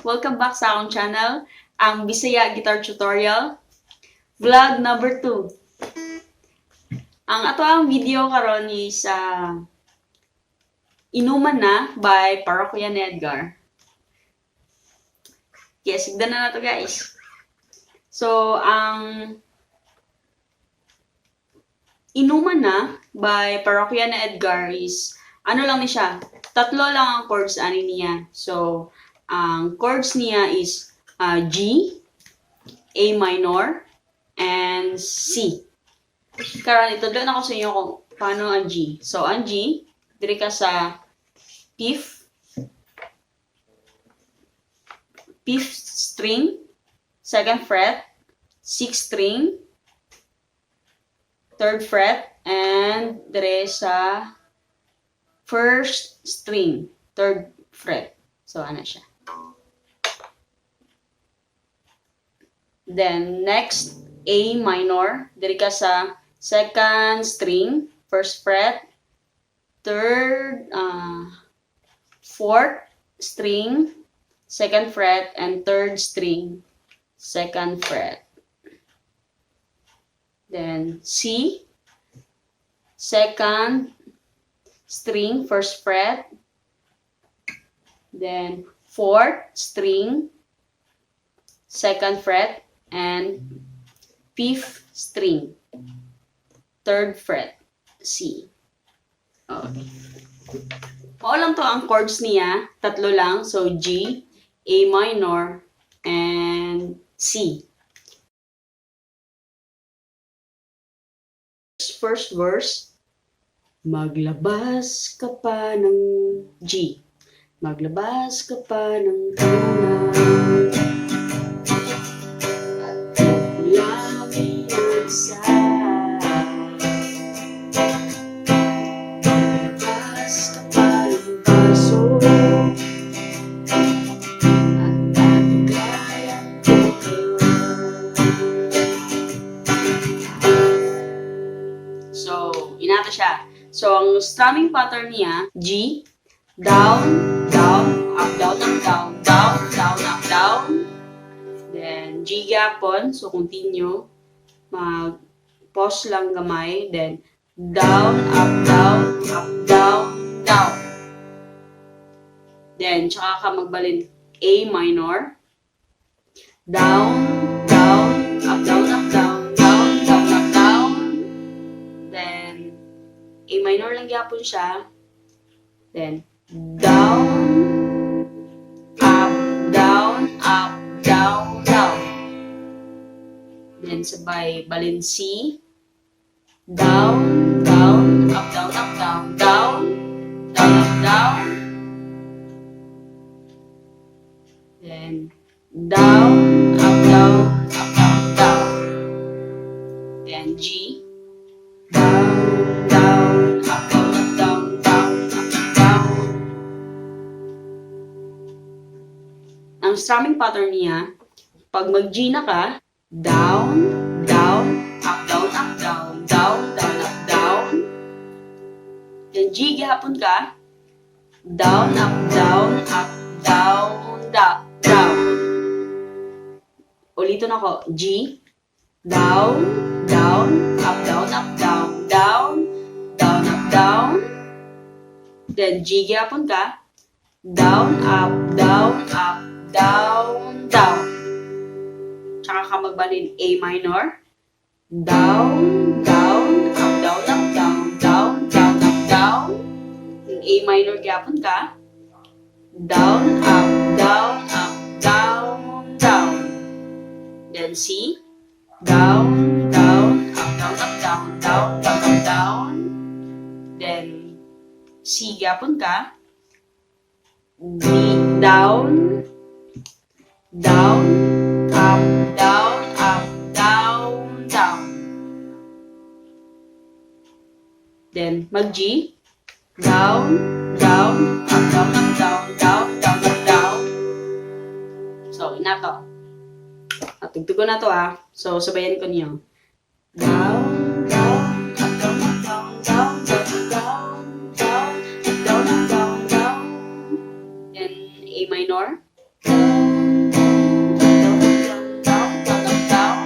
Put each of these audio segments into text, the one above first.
Welcome back sa akong channel, ang Bisaya Guitar Tutorial, vlog number 2. Ang ato ang video karon is Inuman Na by Parokya ni Edgar. Yes, sigdan na nato, guys. So, ang Inuman Na by Parokya ni Edgar is, ano lang ni siya, tatlo lang ang chords ani niya. So, ang chords niya is G, A minor, and C. Karon, itudlo na ko sa inyo kung paano ang G. So, ang G, diri ka sa fifth string, second fret, sixth string, third fret, and dire sa first string, third fret. So, ano siya. Then, next, A minor. Diri ka sa second string, first fret, third, fourth string, second fret, and third string, second fret. Then, C, second string, first fret, then fourth string, second fret, and fifth string, third fret, C. Okay. Mao lang to ang chords niya, tatlo lang. So, G, A minor, and C. First verse, maglabas ka pa ng G. Maglabas ka pa ng tuna at huwag isa. Maglabas ka pa ng baso at tatagayan ko kayo. So, inata siya. So, ang strumming pattern niya, G, down, down, up, down, up, down, down, down, up, down. Then, G gapon. So, continue. Mag-pause lang gamay. Then, down, up, down, up, down, down. Then, tsaka ka magbalin A minor. Down, down, up, down, up, down, down, down, up, down. Then, A minor lang gyapon siya. Then, down, up, down, up, down, down. Then, sabay balin C. Down, down, up, down, up, down, down, down, up, down. Then, down, up, down, up, down, down. Then, G. Down, down, up, down, up, down, down, up, down. Ang strumming pattern niya, pag mag-G na ka, down, down, up, down, up, down, down, down, up, down. Then G gihapon ka, down, up, down, up, down, down, down. Ulitin ako, G, down, down, up, down, up, down, down, down, up, down. Then G gihapon ka, down, up, down, up, down, down. Tsaka ka magbalin A minor, down, down, up, down, up, down, down, down, up, down. Then A minor gihapon ka, down, up, down, up, down, down. Then C, down, down, up, down, up, down, down, down, up, down. Then C gihapon ka, D, down, down, up, down, up, down, down. Then mag-G, down, down, up, down, up, down, down, down, up, down. So, ina to. Tugtugon na to ah. So, sabayan ko niyo. Down, down, up, down, up, down, down, down, down, down, up, down, up, down, down. Then, A minor. Down, Down, down, down, down, down, down,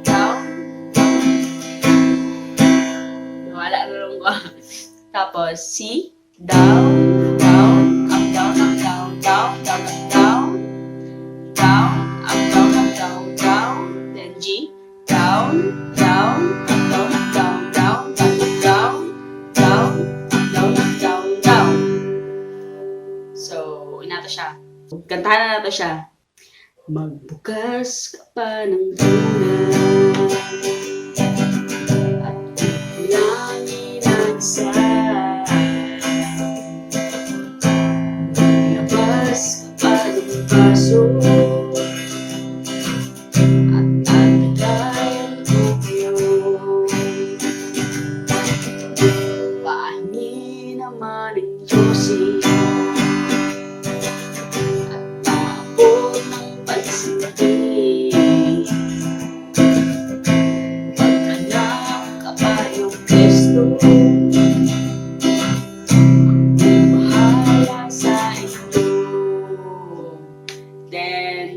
down, down. Wala na lang ko. Tapos, C, down, down, up, down, up, down, down, down, up, down, down, up, down, up, down, down. Then G, down, down, up, down, up, down, down, down, up, down, down, up, down, up, down, down. So, inato siya. Kantahan na nato siya. Magbukas ka pa ng tuna at kulangin ang isa. Maglabas ka pa ng baso at tatagayan ko kayo. Pahingi naman ng yosi at paabot ng pansit. Maghanap ka pa ng pwesto, bahala sa inyo. Then,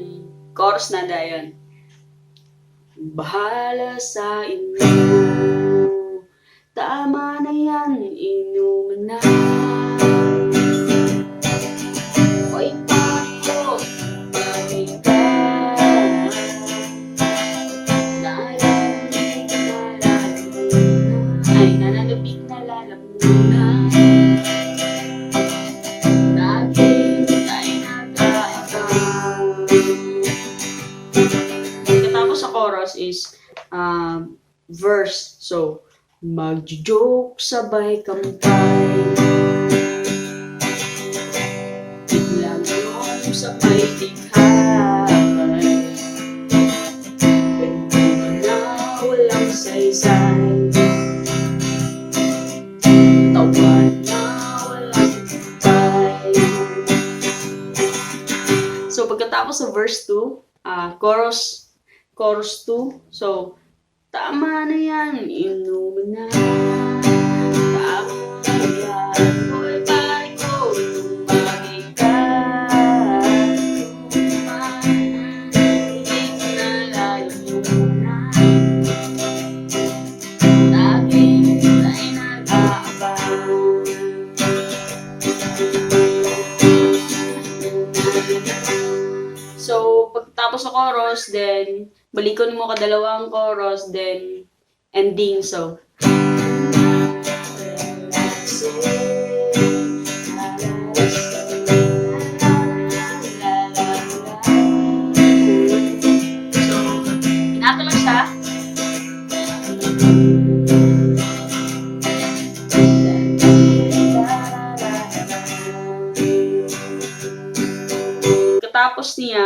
chorus na dayon. Bahala sa inyo. Tama na yan, inuman na. Hoy, pare ko, bagay ka. Nalamig na lalamunan. Ay, nananabik na lalamunan. Laging tayo nag-aabang. Pagkatapos sa chorus is verse. So, magjo-joke sabay kampay. Biglang yung sa may tighay. Kwentuhan na walang saysay. Tawa na walang humpay. So, pagkatapos sa verse 2, chorus, chorus 2. So, tama na yan, inuman na. Tama na yan, hoy pare ko, tumagay ka. Tumagay na lalamunan. Laging tayo nag-aabang. So, pagtapos sa chorus, then, balikon mo kadalawang chorus, then, ending. So, so, inato lang siya. Katapos niya,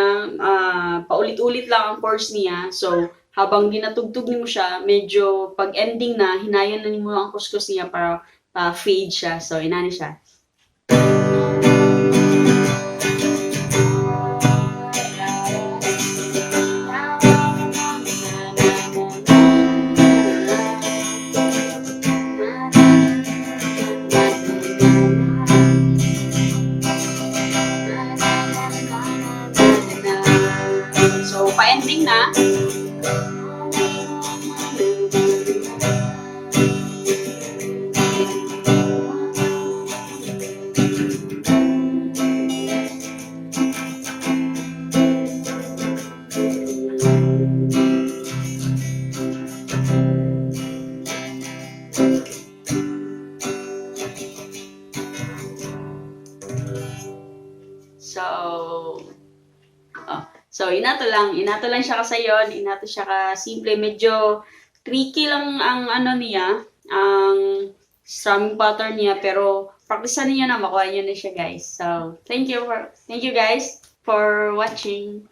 paulit-ulit lang ang chords niya. So, habang ginatugtog nimo siya, medyo pag ending na, hinayon na nimo ang kuskus niya para fade siya. So, inani siya. So, pa-ending na. So, oh, so inato lang siya kasayon, inato siya ka simple, medyo tricky lang ang ano niya, ang strumming pattern niya, pero practicean niyo na, makuha niyo na siya, guys. So, thank you guys for watching.